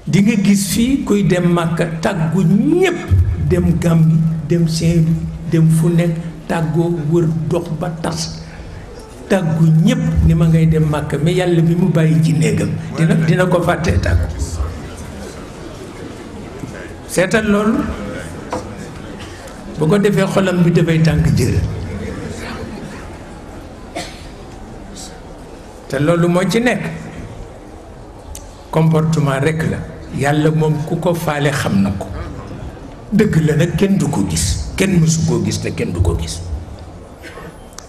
di nga gis fii kuy dem Màkka tàggu ñépp dem Gàmbi dem Saint-Louis dem fu nekk tàggoo wër dox ba tas tàggu ñépp ni ma ngay dem Màkka mais yàlla bi mu bàyyi ci néegam dina ko fàttee tàggu. seetal loolu bu ko defee xolam bi dafay tàng jër te loolu moo ci nekk comportement rekk la. yàlla moom ku ko faale xam na ko dëgg la nag kenn du ko gis kenn mësu koo gis te kenn du ko gis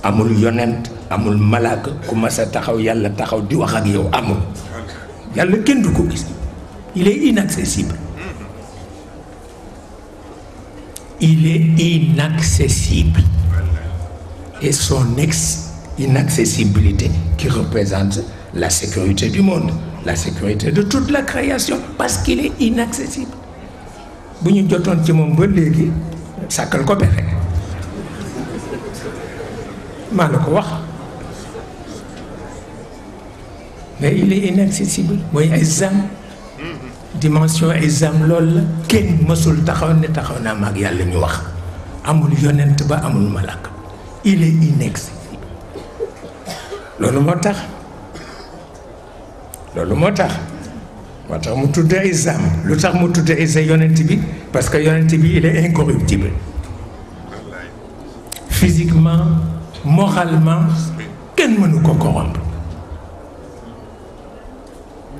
amul yonent amul malaaka ku mas a taxaw yàlla taxaw di wax ak yow amul yàlla kenn du ko gis il est inaccessible. Il est inaccessible et son inaccessibilité qui représente la sécurité du monde, la sécurité de toute la création parce qu'il est inaccessible. bu ñu jotoon ci moom ba léegi sàkkal ko pexe maa la ko wax mais il est inaccessible mooy ay zam dimension ay zam loolu la kenn mësul taxaw ne taxaw naa maag yàlla ñu wax amul yonent ba amul malak il est inaccessible loolu moo tax mu tudd ay zam lu tax mu tudd ay sa yonent bi parce que yonent bi il est incorruptible physiquement moralement kenn mënu ko corrompre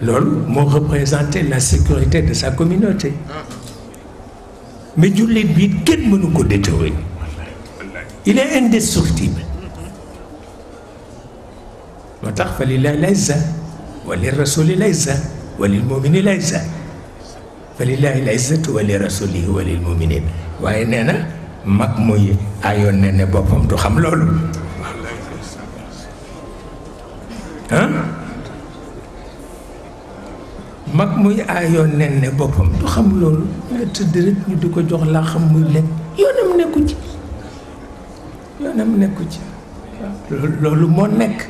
loolu moo représenté la sécurité de sa communauté mais jullit bi kenn mënu ko détruire il est indestructible moo tax fa lillahi l-izza wa li rasuli l-izza wa lil mu'mini l-izza fa lillahi l-izzatu wa li rasulihi wa lil mu'minin waaye nee na mag muy ayoon ne ne boppam du xam loolu mag muy aayoon nen ne boppam du xam loolu nga tëdd rek ñu di ko jox laa xam muy lekk yoonam nekku ci waaw loolu moo nekk